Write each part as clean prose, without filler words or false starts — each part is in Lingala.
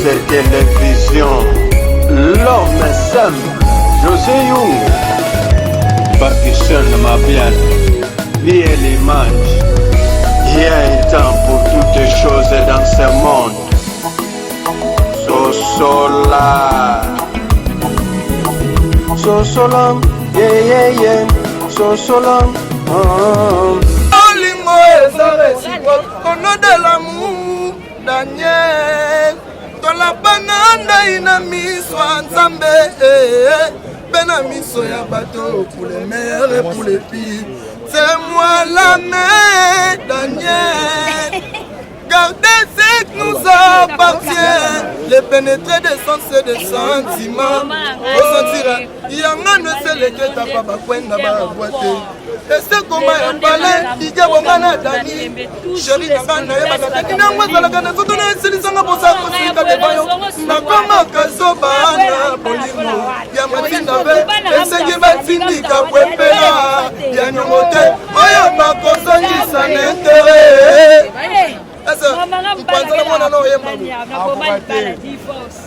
Télévision. L'homme simple, José Young. Pakistan Mabian, Biel Image. Il y a un temps pour toutes choses dans ce monde. Sosola. Sosola, yeah, yeah, yeah. Sosola. Oh. Olingo eza réciproque au nom de l'amour Daniel tolapana ndai na miso ya Nzambe eh, mpe na miso ya bato pour le meilleur et pour le pire c'est moi la main Daniel. Gardez ce qui nous appartient, les pénétrer de sens et de sentiments. Osentira yangano eseleketa pa bakwenda babwa te esekoma ya pale dije bonga na dani sheri na nga nayebaka te ninango ezalaka na nzoto na esilisanga bosa kosilika deba yo nakomaka zoba na bolingo ya matinda mpe esengi batindika kwepela ya nyongo te oyo bakozongisa na intere mpanzala mwana na oyemba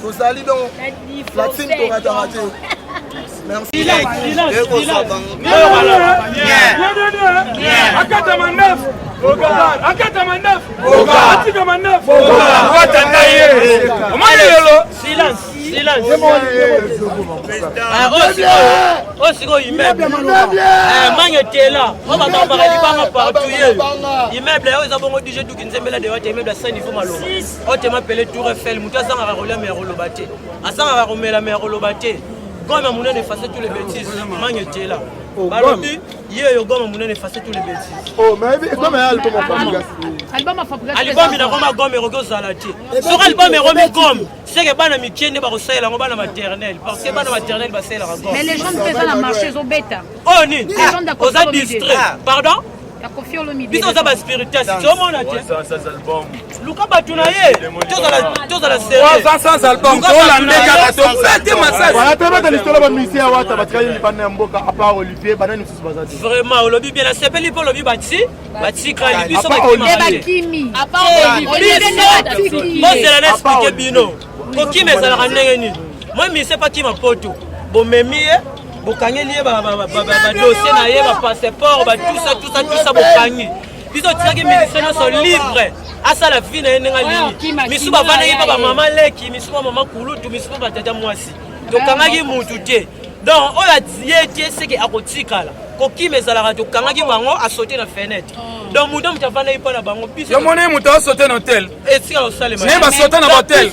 tozali donc la team torataka te. Merci. Akata mandefu. Akata mandefu. Atika mandefu. Watanda ye. Omoni lelo. Silence. Silence. Oyo sikoyo immeuble. Mange tela. Oyo babambaka libanga partout ye. Immeuble oyo eza bongo DJ Duki Nzembela de wata immeuble ya saint niveau maloba. Oyo tema pele Tour Eiffel moto azangaka kolia mais akoloba te. Azangaka komela mais akoloba te. Gomme ya monene efface tous les bêtises. Mange tela. Balobi ye yo gomme monene efface tous les bêtises. Oh, mais gomme ya album ya Fabregas. Album ya Fabregas. Album inakoma gomme ekoki ozala te. Soki album ekomi gomme, c'est que bana mike nde bakosalela yango bana maternelle parce que bana maternelle basalelaka gomme. Mais les gens mpe eza na marché ezobeta. Oyo nini? Oza distrait. Pardon? Ya Koffi Olomide. Biso oza ba spiritas, omona te. Luka bato na ye. Tozala sérieux. 300 albums. Tolande kaka tobete masasi. Voilà, tobeta lisolo ba musicien ya Wata batikali libanda ya mboka à part Olivier, banani mosusu baza te. Vraiment olobi bien, nasepeli mpo olobi bati batikali biso bakimi. Bozela na explike bino. Kokima ezalaka ndenge nini? Moi musicien pa kima poto. Bomemi ye bokangeli ye badossier na ye bapasseport batusa tusa tusa bokangi biso otikaki musicien nyonso libre asala vie na ye ndenge alingi misu bavandaki mpa bamama leki misu mpa mama kulutu misu mpa batata mwasi tokangaki mutu te donc oyo atie te seke akotikala kokima ezalaka tokangaki bango asote na fenêtre donc moto moto avandaki mpa na bango biso yo moni moto asote na hotel esika kosalema ne basote na bahotel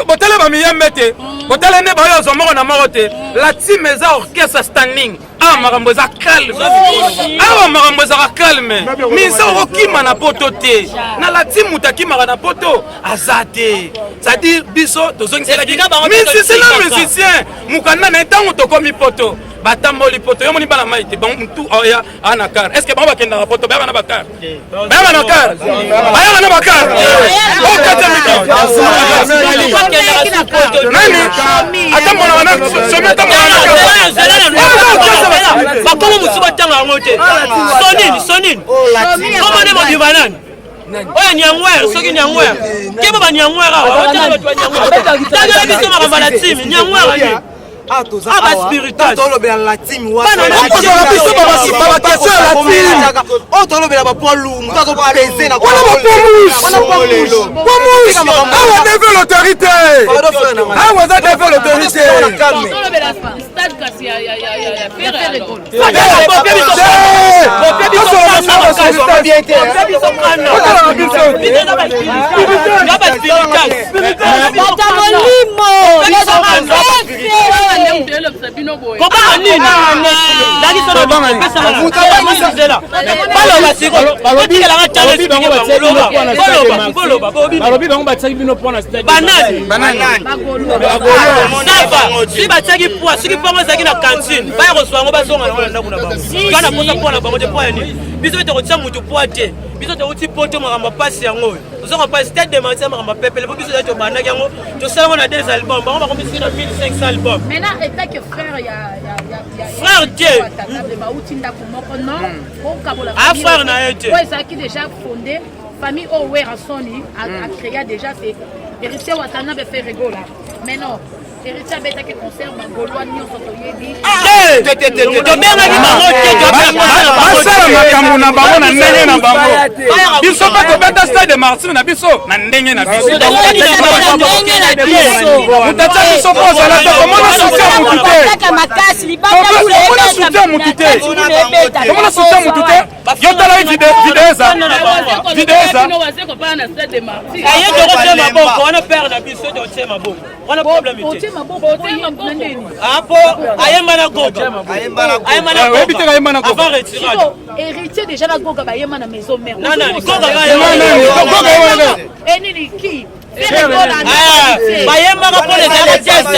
botele bamiyembe te botele nde baoyo azwa moko na moko te la team eza orchestre standing awa makambo eza calme awa makambo ezaka calme misa okokima na poto te na la team moto akimaka na poto aza te c'est-à-dire biso tozongiselaki musicien na musicien mokanda na ye ntango tokomi poto batamboli poto yo moni bana mai te bango mutu oya ana car est ce que bango bakendaka poto bayaka na bakar bayaka na car bayaka na bakar okata miki nani atambolaka na somi atambolaka na car bakolo mosusu batanga yango te sonini sonini komone mobimba nani oyo nyangwer soki nyangwer keba banyangwer awa otala bato banyangwer tangela biso makambo na timi nyangwer nini Ah, toza Ah, ba awa. spiritas. Tolobela la team wana. Bana na Okozala biso ba ba question ya la team. Oyo tolobela ba poids lourd, moto azo peser na Wana ba poids mouche. Wana poids mouche. Poids mouche. Awa devant l'autorité. Pardon, frère, na ngai. Awa eza devant l'autorité. Wana calme. Tolobela stade kasi ya ya ya ya ya Ferre Gola. Bata molimo. Kobanga nini? Baloba sikoyo otikelanga challenge balobi bango batiaki bino mpo na stade banani sava si batiaki poids soki mpongo ezalaki na cantine baya kozwa yango bazonga nango na ndako na bango nga na posa poids na bango te poids ya nini biso mpe tokotia motu poids te biso touti poto makambo ya mpasi yango oyo ozonga mpasi stade de martyr makambo ya pepele mpo biso ezali tobandaki yango tosala yango na des album bango bakomi soki na 1500 album Maintenant, étant que frère ya ya ya ya Frère te. Watanabe bauti ndako moko non okabola Ah, frère na ye te. oyo ezalaki déjà fondé. Famille oyo Werrason a créa déjà, c'est Héritier Watanabe Ferre Gola. Mais non, Héritier abetaki concert, bagaulois nyonso toyebi. Tobengaki bango te. Basala makambo na bango na ndenge na bango. Biso mpe tobeta Stade de Martyr na biso na ndenge na biso. Moto atya biso mpo ozala te, komona soutien ya motu te, komona soutien ya motu te, komona soutien ya motu te. Yo tala ye, video eza, video eza. Aye, tokotie maboko wana, père na biso, tokotie maboko wana, problème te. Otie maboko na ndeni? Apo ayemba na Goga, ayemba na Oyebi te, kayemba na Goga. Avant retirade. Siko Héritier déjà na Goga bayemba na Maison Mère. Nani? Goga? Goga yemba na Enini ki Ferre Gola na Héritier. Bayembaka mpona ezalaka test,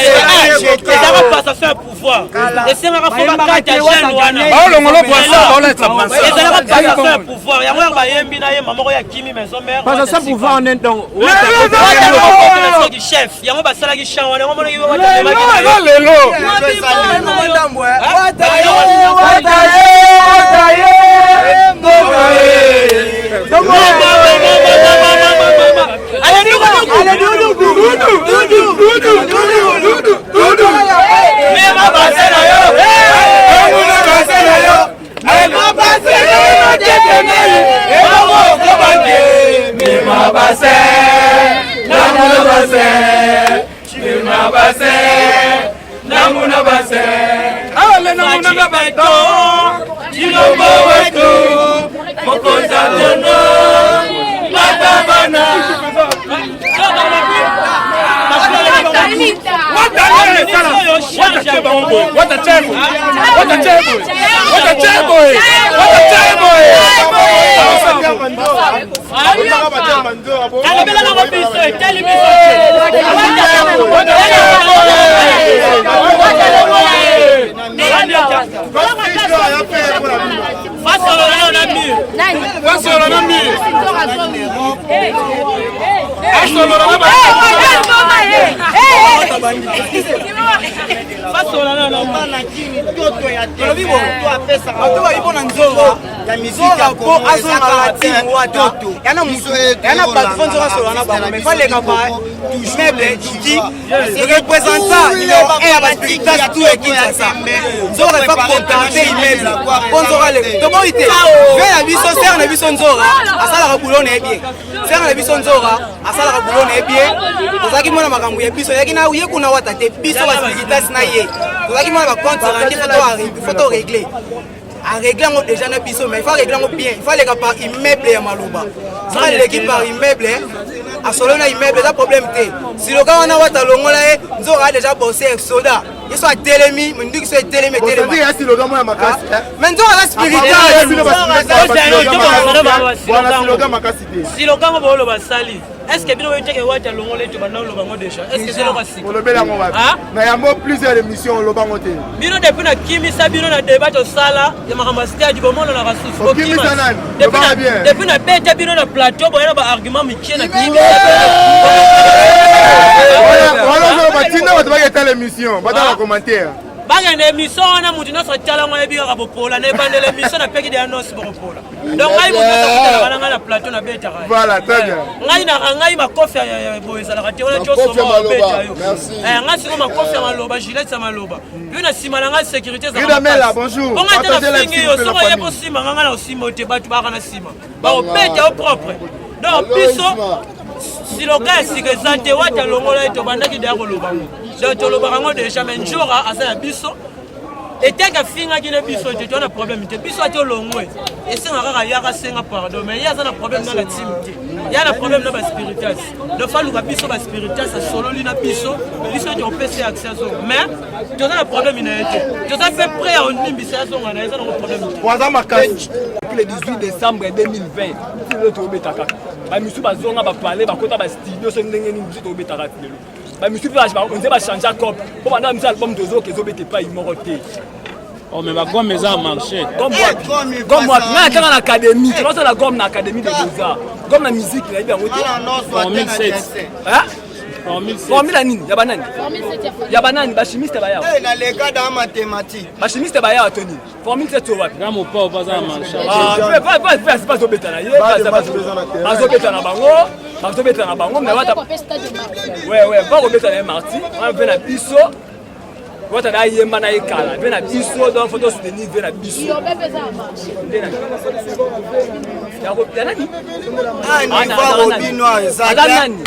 ezalaka passation ya pouvoir, esengaka fo bakata jeune wana. Baolongolo brassard, baolatisa brassard. Ezalaka passation ya pouvoir, yango ya bayembi na ye mama moko ya kimi Maison Mère. Passation pouvoir en un donc. Soki chef yango basalaki champ wana, yango monaki. Lelo eza lelo. Wata ye, wata ye, mboka ye. Ale dudu dudu dudu dudu dudu dudu. Mema base na yo. Emuna base na yo. Mema base na yo tetemeli. Ebongo okobake. Mema base. Namuna base. Mema base. Namuna base. Ale namunanga bato. Chilombo wetu, mokonzi atono matabana. Wata che bango boye, wata che boye, wata che boye, wata che boye, wata che boye. Alobela nango biso, etali biso. Wata che boye. Fasolola nayo na mur. Fasolola na mur. Asolola na ba. Fasolola nayo na mur. Bato bayi mpo na nzongo ya miziki po azonga la team Wata, yana mutu yana bato fo nzongo asolola na bango, mais faleka ba meuble Didi, représentant numéro 1 ya baspiritas tout ya Kinshasa. Nzoka efa contacte immeuble mpo nzoka le toboyi te ve na biso sere na biso. Nzoka asalaka boulot na ye bien, sere na biso. Nzoka asalaka boulot na ye bien. Tozalaki mwana makambo ya biso eyaki na ye kuna Wata te, biso baspiritas na ye tozalaki mwana bacompte rendu, faut to régler, arégler yango déjà na biso, mais il faut arégler yango bien, il faut aleka par immeuble ya maloba. Soki aleki par immeuble, asololi na immeuble, eza problème te. Siloka wana Wata alongola ye, nzoka a déjà bossé soda ye, so atelemi minduki, so etelemi etelema, mais nzoka aza spirituel. Silokango booloba sali, est ce que bino boyeteke Wata alongola ete banda oloba ngo déjà? Est ce que eloka sika? Olobeli yango wapi? Na yango plusieurs émissions olobango te. Bino depuis nakimisa bino na débat tosala ya makambo ya stade, bomonanaka susu. Okimisa nani? Lobaka bien. Depuis nabeta bino na plateau, boya na baargument mikie na kimisa. Wana ozoloba, tinda bato baketala émission, batala commentaire. Bakende émission wana, motu nyonso atala ngo ayebi kaka bopola na ebandela émission napeki de annonce bokopola. Donc ngai motu nyonso akutanaka na ngai na plateau, nabetaka. Voilà, très bien. Ngai na ngai makofi ya boye ezalaka te wana tiosoma obeta yo. Ngai siko makofi ya maloba, gilete ya maloba, mpe na nsima na ngai sécurité. Ridamela, bonjour. Bongo ate nafingi yo, soko oye kosima nga, ngai na osima te, bato baka na nsima bakobeta yo propre. Donc biso siloka ya sika eza te. Wata longola ye, tobandaki deya koloba ngo, donc tolobaka yango déjà, mais njora aza ya biso eteke afingaki na biso te, toza na problème te. Biso ati olongwe, esenga kaka yaka asenga pardon, mais ye aza na problème na la team te, ya na problème na baspiritas. Donc faluka biso baspiritas, asololi na biso, biso ete opesa ye accès azonga, mais toza na problème na ye te, toza mpe prêt ya onimbisa, azonga na ye, eza nango problème te. Waza makasi. Depuis le 18 décembre 2020 ti lelo tobeta kaka. Bamisu bazonga bapale, bakota bastudio so ndenge nini, biso tobetaka ti lelo. Bamisu mpe onze bachange cope mpo banda bamisa album, tozoka ezobeta epai moko te. Oh, mais bagomme eza marché. Gomme wapi? Gomme wapi? Ngai natanga na académie, tozosala gomme na Académie de Beaux-Arts. Gomme na musique nayebi yango te. 2007. Formule ya nini? Ya banani? Ya banani? Bachimiste bayawa. Eh, naleka da mathématique. Bachimiste bayawa to nini? Formule 7 oyo wapi? Nga mopao baza na marché. Ah, bazobeta na ye, bazobeta na bango, bazobeta na bango mais wata. Ouais ouais, bakobeta na ye marti, wana mpe na biso. Wata na yemba na ye kala, mpe na biso donc faut soutenir mpe na biso. Ya nani? Ah, niveau Robino eza. Aza nani?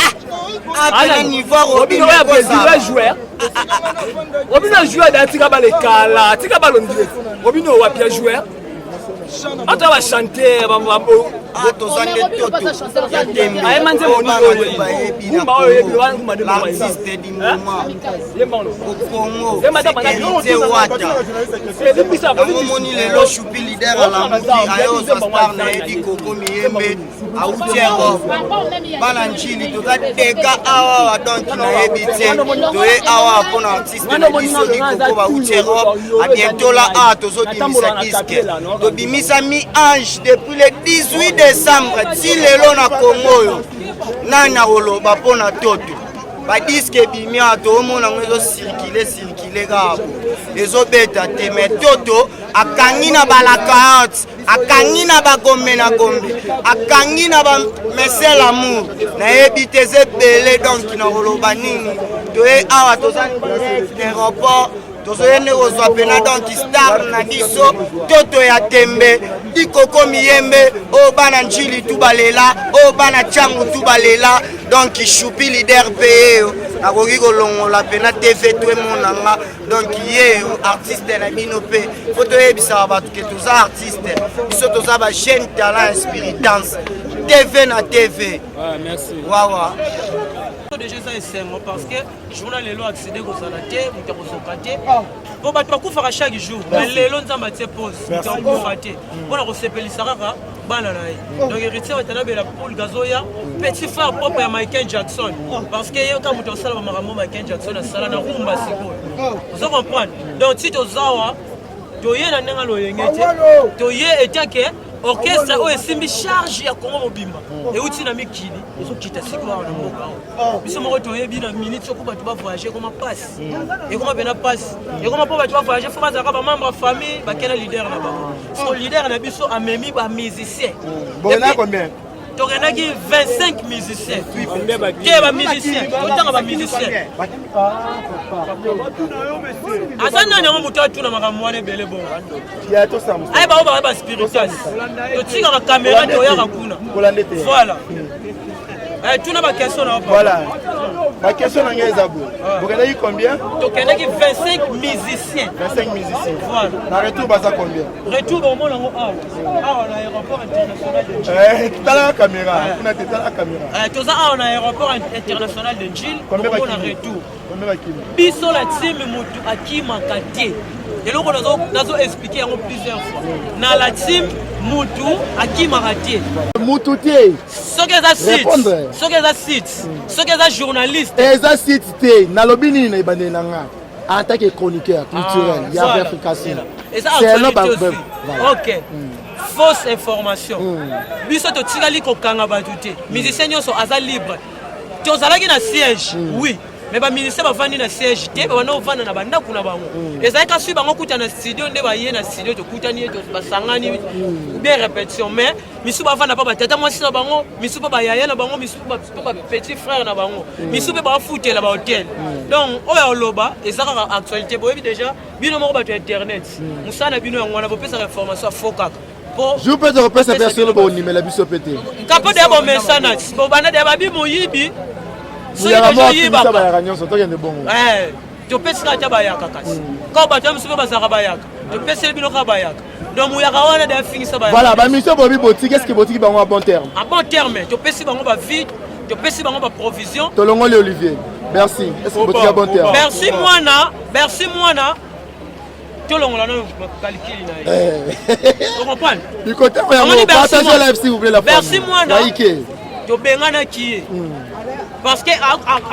Ah, niveau Robino ya président joueur. Robino joueur da tika bale kala, tika balo ndire. Robino wapi ya joueur? Ata ba chanter ba Ah, toza nde toto ya tembe. Ayemba nzembo nini oyo oyebi? Rumba oyo oyebi, wana rumba nde moko oyebi. L'artiste du moment. Au Congo, Yemba ata banda héritier Wata. Yango omoni lelo Choupi leader alamuki aye ozwa star na ye Dikoko Miyembe auti Europe. Bana Njili toza dega awa donc nayebi te toye awa mpona artiste na biso Dikoko bauti Europe a bientôt la awa tozobimisa disque tobimisa mi ange depuis le 18 décembre ti lelo na Congo oyo nani akoloba mpona toto badiske ebimi awa toomona yango ezocircule circule kaka bo ezobeta te me toto akangi na balakaante akangi na bagombe na gombe akangi na bamesel amour nayebi te eza ebele donk nakoloba nini toye awa toza direct aéroport tozoye nde kozwa mpena donk star na biso toto ya tembe dikoko miyembe oyo bana njili tu balela oyo bana cangu tu balela donk shupi leader mpe yeyo nakoki kolongola mpena tv to emona nga donk yeyo artiste na bino mpe fo toyebisaka bato ke toza artiste biso toza ba jeune talent inspiritance tv na tv wawa déjà eza esengo parce que journal lelo accident ekozala te moto akozoka te po bato bakufaka chaque jour mais lelo nzambe atie pause moto akokufa te mpona kosepelisa kaka bana na ye donc héritier watanabe la poule gazoya petit frère propre ya michael jackson parce que ye kaka moto asala bamakambo michael jackson asala na rumba sikoyo ozo comprendre donc ti tozawa toye na ndenge loyenge te toye etake orchestre oyo esimbi charge ya congo mobimba euti na mikili ezokita sikoyo awa na mboka awa biso moko toyebi na minute soko bato bavoyage ekoma mpasi ekoma mpena mpasi ekoma mpo bato bavoyage fo bazalaka bamembre ya famille bakena leader na bango so leader na biso amemi bamusicien tokendaki 25 musiciens te bamusicien otanga bamusicien aza nani yango moto atuna makambo wana ebele bongo aye bango baa baspiritas totikaka kamera toyaka kuna voilà tuna baquestion na voilà baquestion na ngai eza boye bokendaki combien tokendaki 25 musiciens 25 musiciens voilà na retour baza combien retour bomona yango awa awa na aéroport international de Njili tala caméra kuna te tala caméra toza awa na aéroport international de Njili bomona retour biso la team motu akimaka te eloko nazo explike yango plusieurs fois na la team mutu akimaka te mutu te soki eza site soki eza site soki eza journaliste eza site te nalobi nini na ebandeli na nga en tant que chroniqueur culturel ah, ya voilà. vérification eza actualité aussi ok fausse information biso totikali kokanga bato te musicien nyonso aza libre tozalaki na siège oui mais baministère bavandi na siège te babanda kovanda na bandako na bango ezalaki kasi bango kuta na studio nde baye na studio tokutani ye basangani bien répétition mais misu bavanda mpa batata mwasi na bango misu mpe bayaya na bango misu mpe bapetit frère na bango misu mpe bafutela bahotel donc oyo oloba eza kaka actualité boyebi déjà bino moko bato ya internet mosala na bino yango wana bopesaka information ya faux kaka jour mpe tokopesa mpe solo bondimela biso mpe te kapo deya bomesana bobanda deya babi moyibi soki Muyaka deja moko akimisa oyibaka bayaka nyonso tokende bongo topesaka ata bayaka kasi kaka bato ya mosusu mpe bazalaka bayaka topeseli bino kaka bayaka donc muyaka wana deya fingisa bayaka voilà bamission bobi botiki est ce que botiki bango à bon terme à bon terme topesi bango bavide topesi bango baprovision tolongoli olivier merci est ce que botiki à bon terme merci mwana merci mwana tolongola nano kalikili na ye ocomprendre bikote yango partage live s'il vous plaît la merci mwana Waike. tobenganaki ye. Parce que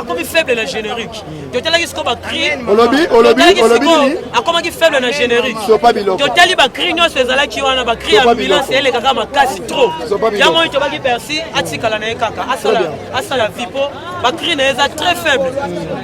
akomi faible na générique. Totalaki sikoyo bacri. Olobi, olobi, olobi nini? Akomaki faible na générique. Sopa biloko. Totali bacri nyonso ezalaki wana, bacri ya Sopa ambulance biloko. elekaka makasi trop. Sopa biloko. Yango oyo tobaki Bercy atikala na ye kaka, asala asala vie po bacri na ye eza très faible.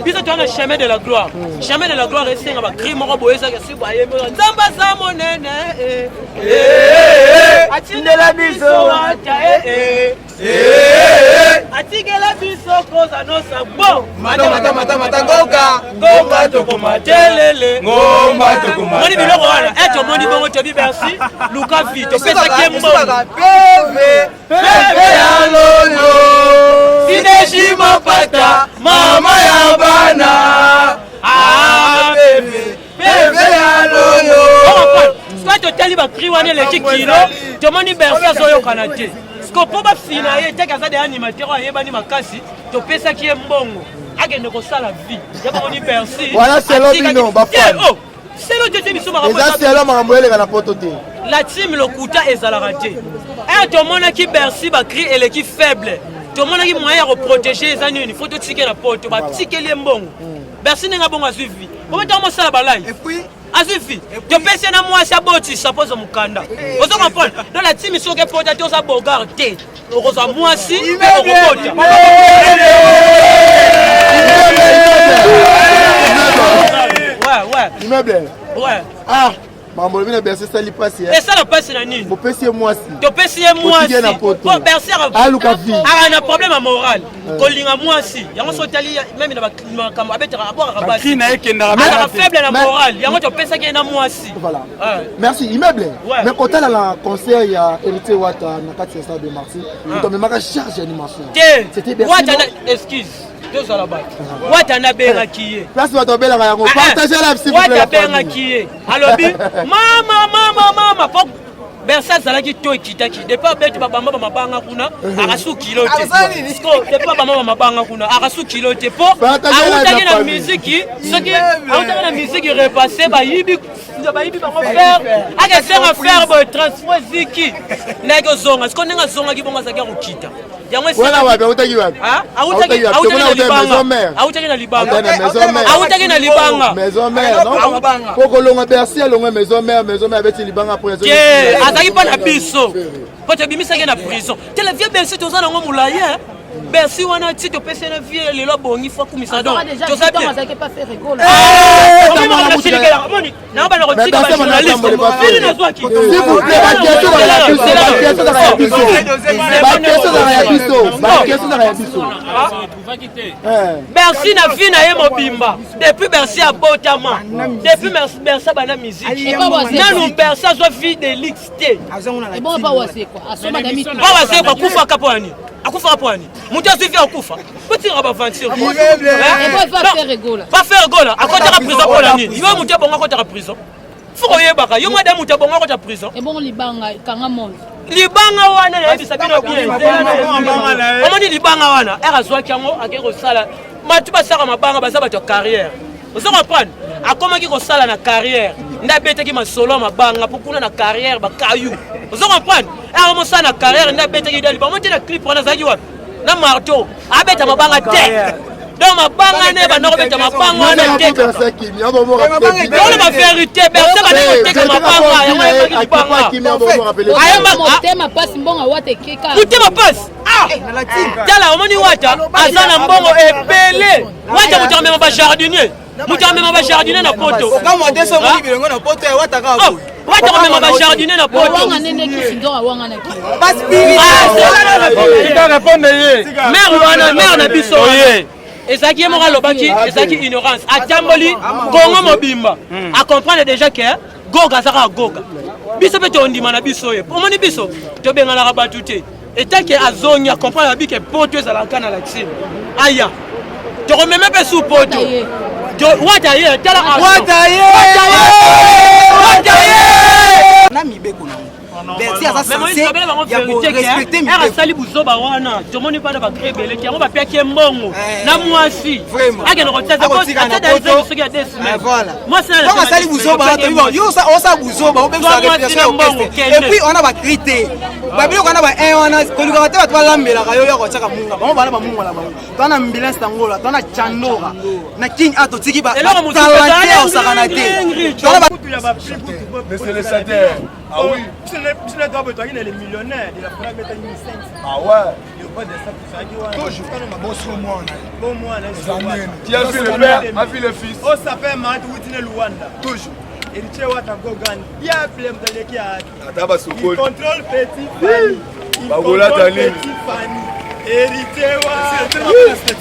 Biso toza na chemin de la gloire. Chemin de la gloire esenga bacri moko boye ezaka si bayembi Nzambe aza monene. eh, eh, Atindela biso ata eh, eh. Atikela biso koza nosa bo. Mata, mata, mata, mata, ngoka. Ngomba tokoma telele. Ngomba tokoma. Moni biloko wana eh tomoni bongo tobi merci luka vie topesaki ye mbongo Peve, Pepe ya lolo. Sineji mapata Mama ya bana. Ah, Peve, peve ya lolo. soki totali bacri wana eleki kilo tomoni bercy azoyokana te siko mpo bafina ye teke aza de animateur oyo ayebani makasi topesaki ye mbongo akende kosala vie ya bomoni bercy Voilà, selo atikaki- bino, bafan. Te, oh, selo te te biso makambo Eza eza- selo makambo eleka na poto te. La team lokuta ezalaka te. Eh tomonaki Bercy ba cri eleki faible. Tomonaki moyen ya koprotéger eza nini? Faut totika na poto batikeli ye mbongo. Bercy ndenge abongo azwi vie. Obeta mosala balai. Et puis, Azwi vie. Topesi ye na mwasi abotisa mpo azwa mokanda. Ozo comprendre? Donc la team soki epota te oza bogar te. Okozwa mwasi mpe okobota. Ouais, ouais. Immeuble. Ouais. Ah, makambo olobi na Bercy esali mpasi. eh. Esala mpasi na nini? Bopesi ye mwasi. Topesi ye Otiki ye na mwasi. poto. Po Bercy Aluka vie. aka na problème ya moral. Kolinga mwasi. Yango so otali meme na makambo abetaka abwakaka basi. Bakri na ye ekendaka Azalaka te. faible na Mais- moral. Yango topesaki ye na mwasi. Voilà. Ouais. Merci, immeuble. Ouais. Mais kotala na concert ya Héritier Wata na kati ya stade de Martyrs, moto amemaka charge ya animation. Te. C'était Bercy. Wata non? na excuse. Tozala bato. Wata nabengaki ye. Place bato babelaka yango. Partagez la s'il vous plaît. Wata la famille. abengaki ye alobi mama mama mama po bercy azalaki to ekitaki depuis abeti babamba bamabanga kuna akasu kilo te Siko, depuis babamba bamabanga kuna akasu kilo te po Partagez la autaki na famille. miziki soki autaki na miziki repasse bayibi bayibi bango fer akesenga fer boye transfo eziki ndenge ozonga siko ndenge azongaki bongo azalaki akokita yango Wana wapi autaki wapi? Ah, autaki Autaki wapi? autaki Tomona na autaki maison libanga mère. autaki na libanga Autaki na maison mère. autaki na libanga Maison mère, non? Po kolonga Bercy alongwe maison mère, maison mère abeti libanga après. te azalaki mpa na biso mpo tobimisaki ye na prison te le vieux bercy toza nango molai eh. bercy wana ti topesi ye na vie lelo abongi fo akumisa donc toza bien azalaki pa Ferre Gola. naobana kotika bajournaliste fili nazwaki S'il vous plaît, ba question ezalaka ya biso, ba question ezalaka ya biso. Ba question ezalaka ya biso, ba question ezalaka ya biso. Eh. bercy na vie na ye mobimba depuis bercy abotama depuis Bercy abanda musique nanu bercy azwa vie de luxe te Ebongo pa wasekwa asomba na mituka. pa wasekwa akufaka mpo ani akufaka mpo ani moto azwi vie akufa botikaka baventure Ebongo pa Ferre Gola. pa Ferre Gola akotaka prison mpo na nini yo moto abongo akotaka prison fo koyebaka yo mwada moto abongo akota prison Ebongo libanga kanga monde. libanga wana nayebisa bino bien omoni libanga wana ere azwaki yango akei kosala bato basaka mabanga baza bato ya carrière ozo comprendre akomaki kosala na carrière nde abetaki masolo ya mabanga mpo kuna na carrière bakayu ozo comprendre ere amosala na carrière nde abetaki da libanga te na clip wana azalaki wapi na marteau abeta mabanga te donc mabanga ne banda kobeta mabanga wana te Bercy akimi, abomora tolo bavérité berse banda koteka mabanga yango ayembaki libanga ayemba Motema pasi mbongo wata ekeka. motema pasi Ah! tala omoni wata aza na mbongo ebele wata moto amema bajardinier moto amema bajardinier na poto okamwa te so omoni bilongo na poto ya wataka Oh, wata komema bajardinier na poto Wanga nene kisi ndo awanga na kisi. Tika répondre ye. mare wana mare na biso wana Oye. ezalaki ye moko alobaki ezalaki ignorance atamboli kongo mobimba acomprendre déjà ke goga aza kaka goga biso mpe tondima na biso ye omoni biso tobenganaka bato te etake azongi acomprendre abi ke poto ezalaka na latine aya tokomeme mpe su poto wata ye tala Wata ye! wata ye na mibeko nango. Bercy aza censé ya korespecte asali buzoba wana tomoni bana bacre ebeleki yango bapiaki ye mbongo na mwasi akende kotiasoki ya deux semaines mwasi asali buzoba yo osala buzoba obebisa réputation ya orchestre et puis wana bacri te babiloko wana ba 1 wana kolukaka te bato balambelaka yo yo kotiaka munga bango bana bamunga na bango toa na ambulance na ngola toa na chandora na king a totiki batalante osakana te. Monsieur le chanteur. Ah oui. Les millionnaires de la forêt Ah ouais. Toujours. Bon moi, Qui a vu le père, a vu le fils. Oh, ça fait mal, Whitney Luanda. Toujours. Héritier Wata Gogan, diable mtaleki ya. Ata basokoli. Il contrôle petit Fanny. Il Bakolata contrôle nini? petit Fanny. Héritier Wata.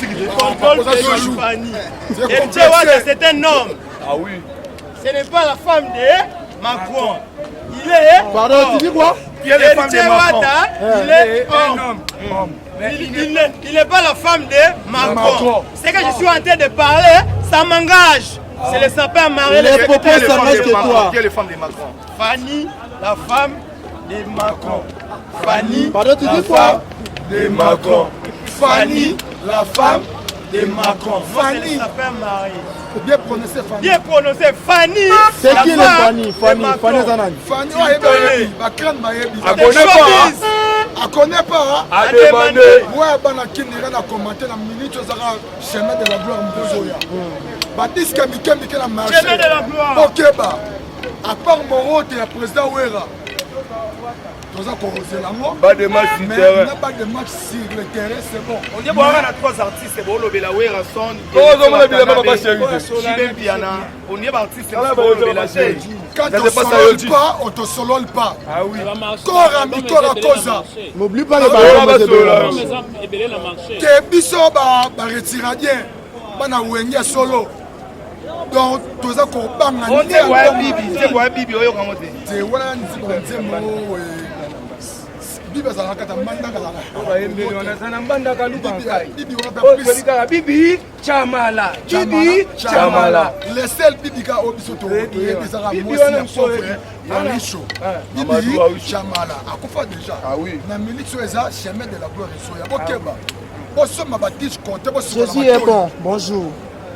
Il contrôle petit Fanny. Héritier Wata, c'est un homme. Ah oui. Ce n'est pas la femme de Macron. Il est. Pardon, tu dis quoi? Qui est la femme de Héritier Macron? Wata, il est homme. Il n'est pas la femme de Macron. Macron. Ce que je suis en train de parler, ça m'engage. C'est le sapin marié. Les propos s'engagent que toi. Qui est la femme de Macron? Fanny, la femme de Macron. Fanny, Pardon, tu La dis quoi? femme de Macron. Fanny, la femme de Macron. Fanny, Fanny. le sapin marié. Bien prononcé, Fanny. Bien prononcé, Fanny. C'est la qui le femme Fanny? de Fanny, Macron. Fanny eza nani? Fanny, oyo ayebi ayebi. Bacrane bayebi. Akone pas. Akone pas. A demandé. Ouais, bana kindira na commenter na minute ozaka chemin de la gloire mpozoya. Badisque mike mike na marché. Chemin de la gloire. Okeba. À part Morote ya président Wera. Toza korozela yango. Pas de match sur Mais terrain. na pas de match sur le terrain, c'est bon. On dit boaka na trois artistes bolobela Werrason. Ozomona bilamba papa chéri te. Jibe Mpiana. On dit ba artistes Tala bolobela ba te. Quand Ça on se passe à solole Yoji. pas, on te solole pas. Ah oui. Kora mikora koza. N'oublie pas les Ah, ballons, bah, monsieur bah, Te biso ba baretiradiens bana wenge ya solo. Donc toza kobanga On dit boya bibi, c'est boya bibi oyo kango te. te wana nzembo nzembo bibi azalaka kata mbandaka na mbandaka bibi wana pe plus kaka bibi chamala bibi chamala le seul bibi ka oyo biso toyebi ezaka mwasi ya pauvre ya richo bibi chamala akufa déjà na minute oyo eza chemin de la gloire ezoya bokeba bosomba batige compte Jésus est bon. Bonjour.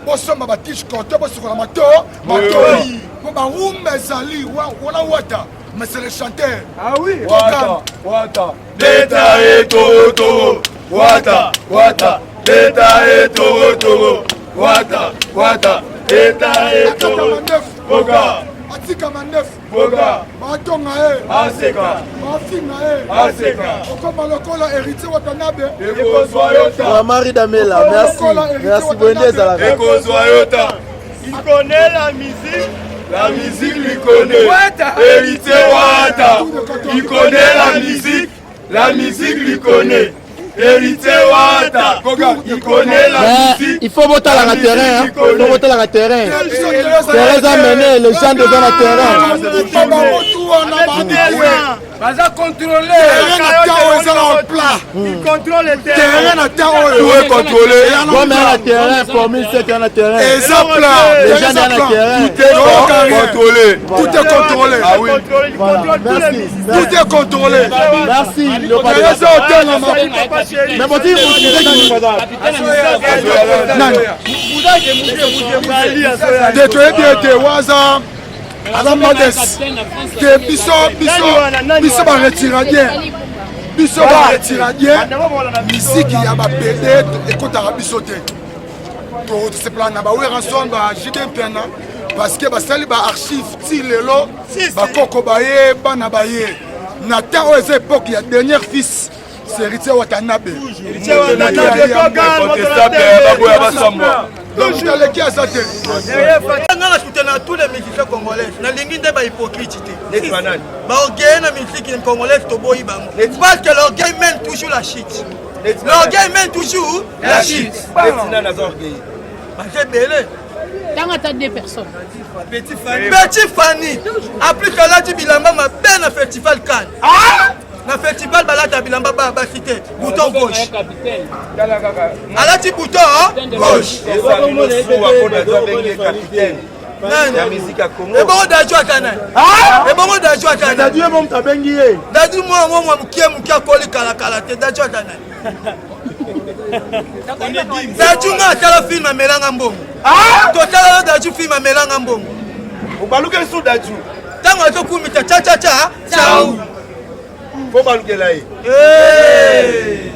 bosomba batige compte bosokola mato matoi po barumba ezali wana wata mais c'est le chanteur. Ah oui. Wata, wata. Beta e togo togo. Wata, wata. Beta e togo togo. Wata, wata. Beta e togo. Boka. Atika mandefu. Boka. Batonga ye. Aseka. Bafinga ye. Aseka. Okoma lokola héritier Watanabe. Ekozwa yo ta. Marie Damela, merci. Merci Bwende ezalaka. Ekozwa yo ta. Il connaît la musique. La musique lui connaît. Héritier Wata. Il connaît la musique. La musique lui connaît. Héritier Wata. Il connaît la musique. Il faut botalaka terrain. Il faut botalaka terrain. Terrain eza mené, les gens devant la terrain. Baza contrôlé. Terrain na temps oyo eza na plat. Il contrôle le terrain. Terrain na temps oyo. Tout est contrôlé. Gome na terrain, formule 7 na terrain. Eza plat. Les gens dans le terrain. Tout est contrôlé. Tout est contrôlé. Ah oui. Merci. Tout est contrôlé. Merci. Terrain eza otelama. Mais bon, tu Nani? Te toyebi ete waza aza modeste te biso biso biso baretiradien biso baretiradien miziki ya bapede ekotaka biso te tosepelaka na baweranson ba JD Mpiana parce que basali baarchive ti lelo bakoko baye bana baye na temps oyo eza époque ya dernier fils c'est Héritier Watanabe. Donc aleki aza te. Nga na soutenir tous les musiciens congolais. Nalingi nde ba hypocrite te. Ba orgueil na musique congolaise toboyi bango. Parce que l'orgueil mène toujours la chute. L'orgueil mène toujours la chute. Baza ebele. Ntango ata deux personnes. Petit Fanny. Petit Fanny. Applique alati bilamba mabe na festival Cannes. Na festival balata bilamba ba basi te bouton gauche alati bouton gauche. Ya musique ya Congo. Ebongo Dadju ata nani? Ah! Ebongo Dadju ata nani? Dadju ye moto abengi ye. Dadju mwa mwa mwa mokie mokie akoli kala kala te. Dadju ata nani? Dadju nga atala film amelanga mbongo. Ah! Totala yo Dadju film amelanga mbongo. Obaluki lisusu Dadju. Ntango azokumita cha cha cha chau. Fo balukela ye. Hey!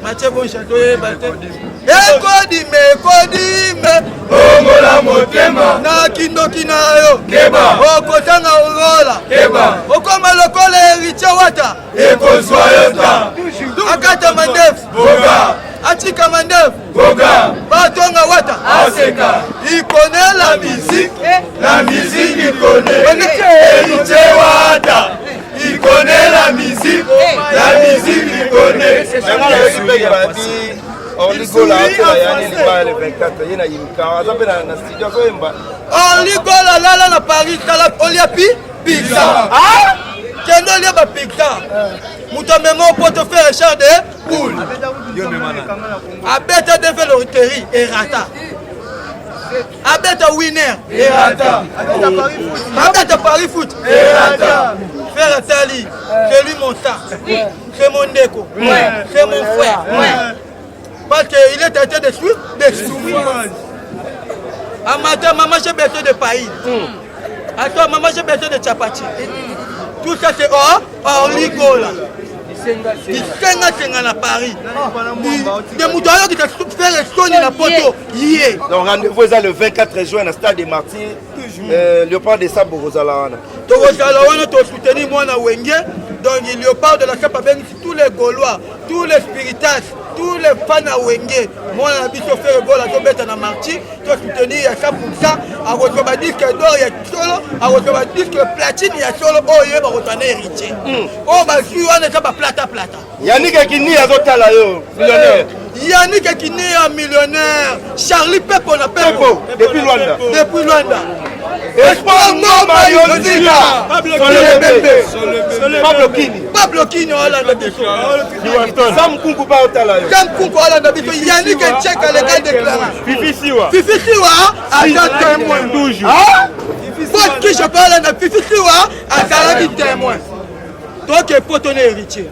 Mathieu Boncha toyeba te. Ekodime ekodime bongola motema na kindoki na yo keba okotanga orola keba okoma lokola Héritier Wata ekozwa yo ta akata mandefu boga atika mandefu boga batonga Wata aseka il connaît la musique la musique il connaît Héritier Wata Il connaît la musique, la musique il connaît. Orligola atela yani libaya le 24 ye na yimka aza mpe na studio azoyemba. Orligola lala na Paris tala olia pi pizza. Ah! Kende olia ba pizza. Moto amema opoto faire Richard de poule. Abeta deve loriterie erata. Abeta winner erata. Abeta Paris foot erata. Frère Atali, c'est lui mon sang. C'est mon ndeko. C'est mon frère. Parce qu'il est tenté de suivre, de souffrir. Amateur, maman, j'ai besoin de paille. Attends, maman, j'ai besoin de chapati. Tout ça, c'est or, or, là. Bisengasenga na Paris. De moto ayokita faire soni na poto ye. Donc rendez-vous eza le 24 juin na stade des Martyrs. Léopard de Sable bokozala wana. Tokozala wana tosoutenir mwana Wenge. Donc Léopard de la Sape abengisi tous les Gaulois, tous les spiritas, tous les fans ya Wenge. Mwana na biso Ferre Gola azobeta na Martyrs, tosoutenir ya 100%, akozwa ba disque d'or ya solo, akozwa ba disque platine ya solo oyo ye bakozwa na héritier. Oyo bazwi wana eza ba plata plata. Yannick Ekini azotala yo, millionnaire. Yannick Ekini ya millionnaire. Charlie Pepo na Pepo. Depuis Luanda. Depuis Luanda. Espoir Ngoma Yonzika. Pablo Kini. Pablo Kini olanda biso. Sam Kunku ba otala yo. Sam Kunku olanda biso. Yannick Echeka le gars déclarant. Fifi Siwa. Fifi Siwa aza témoin. Toujours. Boss qui je parle na Fifi Siwa azalaki témoin. Toke poto na héritier.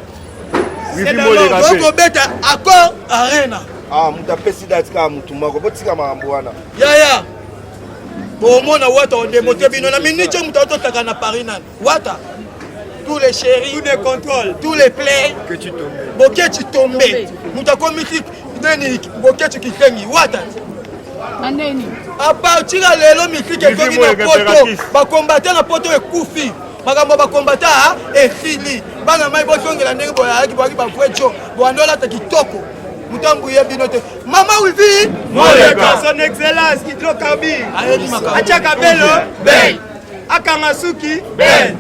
Tokobeta accord arena. Ah, moto apesi date kaka motu moko botika makambo wana. Yaya bomona wata odemote bino na minute oyo moto atotaka na Paris nani wata tous les chéris tous les contrôles tous les play boketi tombe moto akomisi nani boketi kisengi wata a partir ya lelo misiki ezongi na poto bakombate na poto ekufi makambo ya bakombata esili bana mai bozongela ndenge boyalaki boyaki bavrai jo boyando olata kitoko moto ambuye bino te mama wivi moleka son excellence hydrocarbure ayebi makambo atiaka belo bel akanga suki bel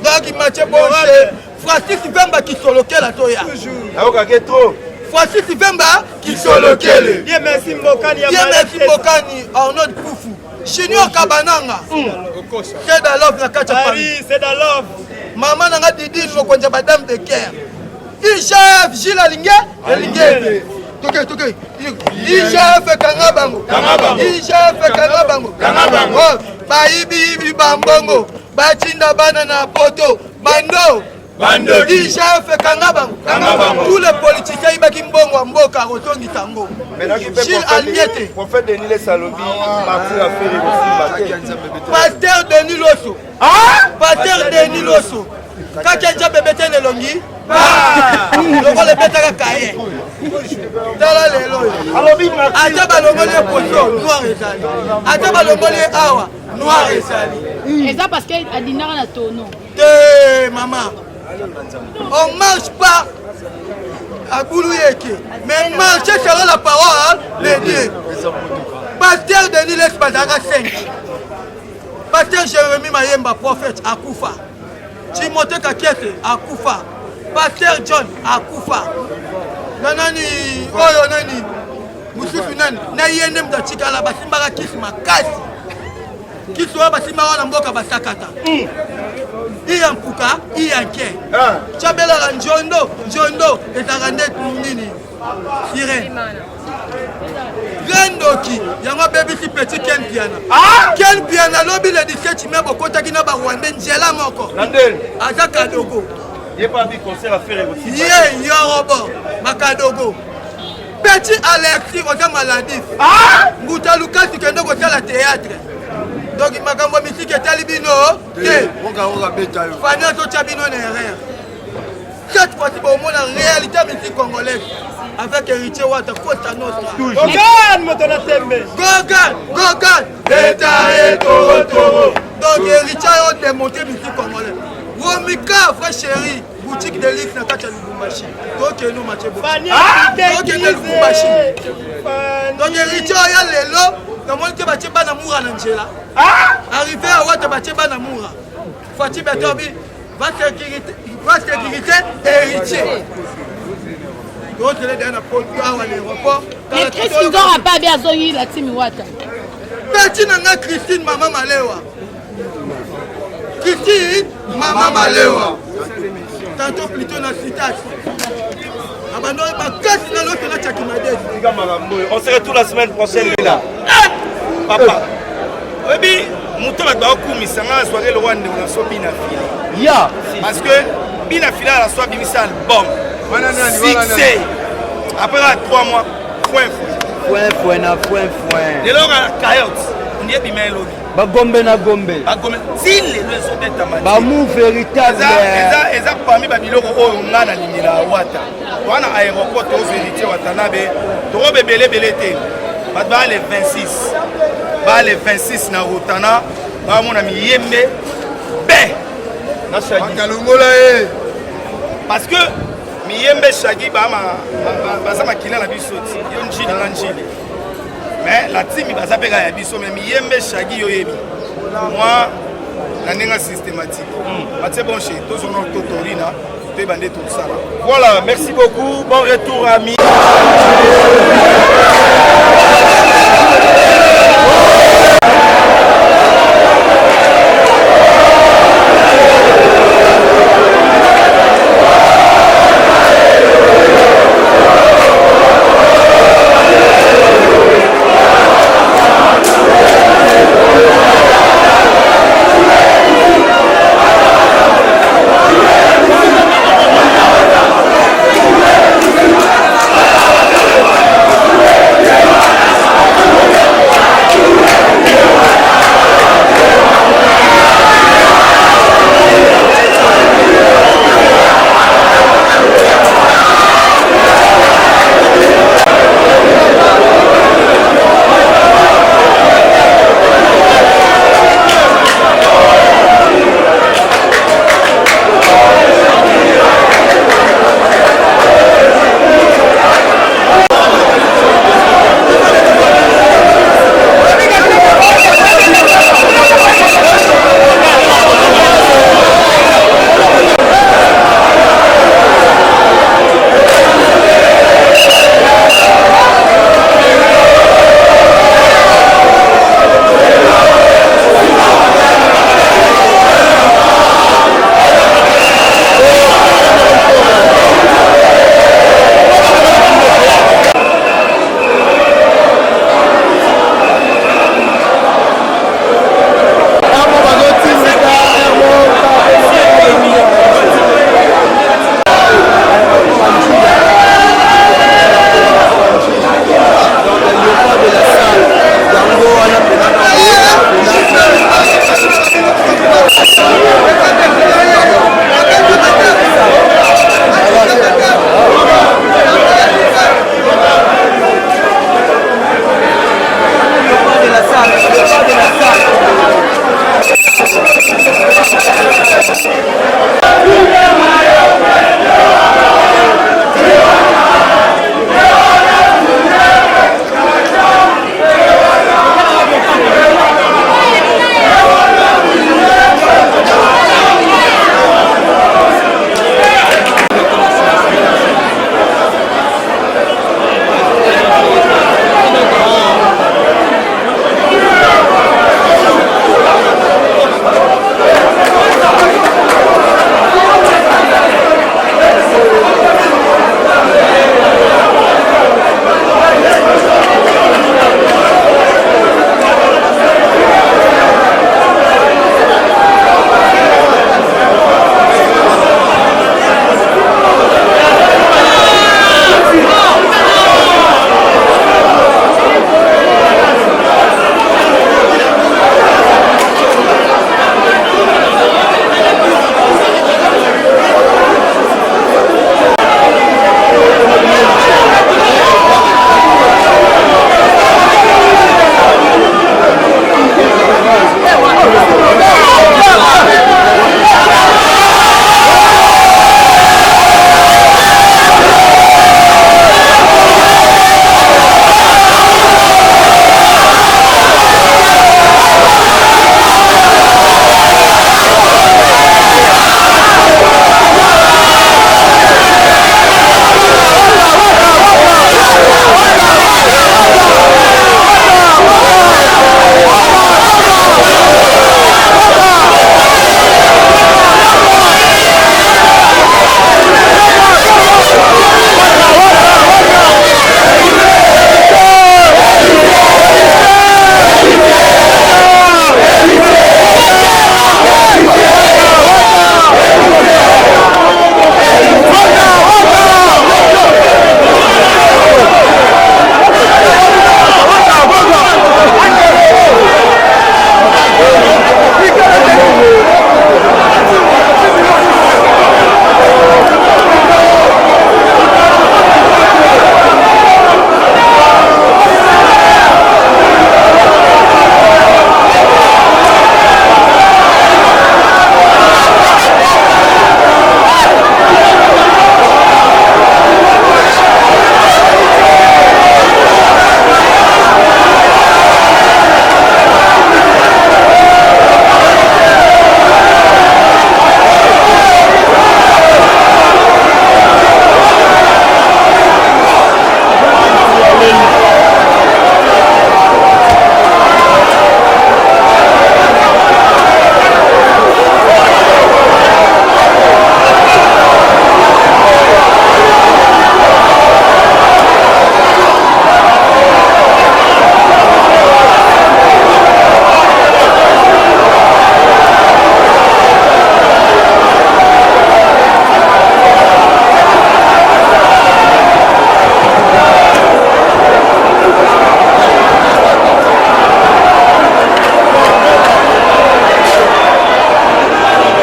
donc mathieu bonse Francis Vemba kisolokela toya nayokake trop Francis Vemba kisolokele Dieu merci Mbokani Dieu merci Mbokani Arnaud Kufu Junior Kabananga C'est da love na kati ya Paris c'est da love mama nanga Didine mokonzi ya badame de cœur IGF Gilles Alinge Alingete toke toke IGF kanga bango IGF kanga bango bayibi bambongo batinda bana na poto bando Bandoki. IGF kanga bango Kanga bango. tous les politiciens yibaki mbongo ya mboka akozongisa yango Gilles Alingete prophète Denis Lessie alobi martyr affaire ekosimba te. Pasteur Denis Loso Pasteur Denis Loso kaka nzambe ebete na elongi lokola ebetaka kaye tala lelo oyo ata balongoli ye poso noir ezali ata balongoli ye awa noir ezali eza parce que adindaka na tono te mama on marche pas à Boulou-Yeke, mais marcher selon la parole de Dieu. Pasteur Denis Lessie bazalaka 5. Pasteur Jérémie Mayemba, prophète, akufa. Timothée Kakiete, akufa. Pasteur John, akufa. Na nani, oyo nani, mosusu nani, na ye nde moto atikala basimbaka kisi makasi. Kisi oyo basimbaka wana mboka basakata. Iya mpuka, iya nke. Tya belaka njondo, njondo ezalaka nde nini? Sirene. Vrai ndoki. Ndoki yango abebisi petit Ken Piana. Ah! Ken Piana lobi le 17 mai bokotaki na ba Rwandais nzela moko. Aza kadogo. Ye pas bi concert à faire aussi. Ye yorobo makadogo. Petit Alexis oza maladif. Ah! Mbuta Lukasi kende kosala théâtre. Donc makambo ya misiki etali bino te. Fani azotya bino na erreur. Cette fois-ci bomona réalité ya musique congolaise avec Héritier Wata Costa Nostra. Gogan moto na tembe. Gogan, Gogan. Beta e toro toro. Donc Héritier a démonté musique congolaise. Romika vrai chéri, boutique de luxe na kati ya Lubumbashi. Tokende mathieu Tokende Lubumbashi. Donc Héritier oya lelo namoni te batie bana mura na nzela. Arrivé à Wata batie bana mura. Fatih Beton bi va sécurité, va sécurité héritier. tozele deya na poto awa na aéroport. Mais Chris Nzora pa bi azongi la team Wata. Petit na nga Christine mama Malewa. Christine mama Malewa. Tantôt plutôt na citage. Abando makasi na loto na Tchaki On se retrouve la semaine prochaine là. Papa. Oyebi moto bato bakokumisa ngai azwaki eloko ya ndeko na so bina fili ya parce que bina fili ala so abimisa album succès après kaka 3 mois point point point na point point lelo kaka cayote ondi ebima elobi bagombe na gombe bagombe ti lelo ezobetama bamu véritable eza parmi babiloko oyo ngai nalingela wata wana aéroport tozwa héritier watanabe tokoba ebele ebele te bato baa le 26 baa le 26 na rotana bamona miyembe be na shagi ye parce que miyembe shagi baza makila na biso ti yo njili na njili mais la timi baza mpe kaka ya biso mais miyembe shagi yo yebi moi na ndenge systématique batie bonche tozonga totorina toyeba nde tosala. Voilà, merci beaucoup. Bon retour, amis.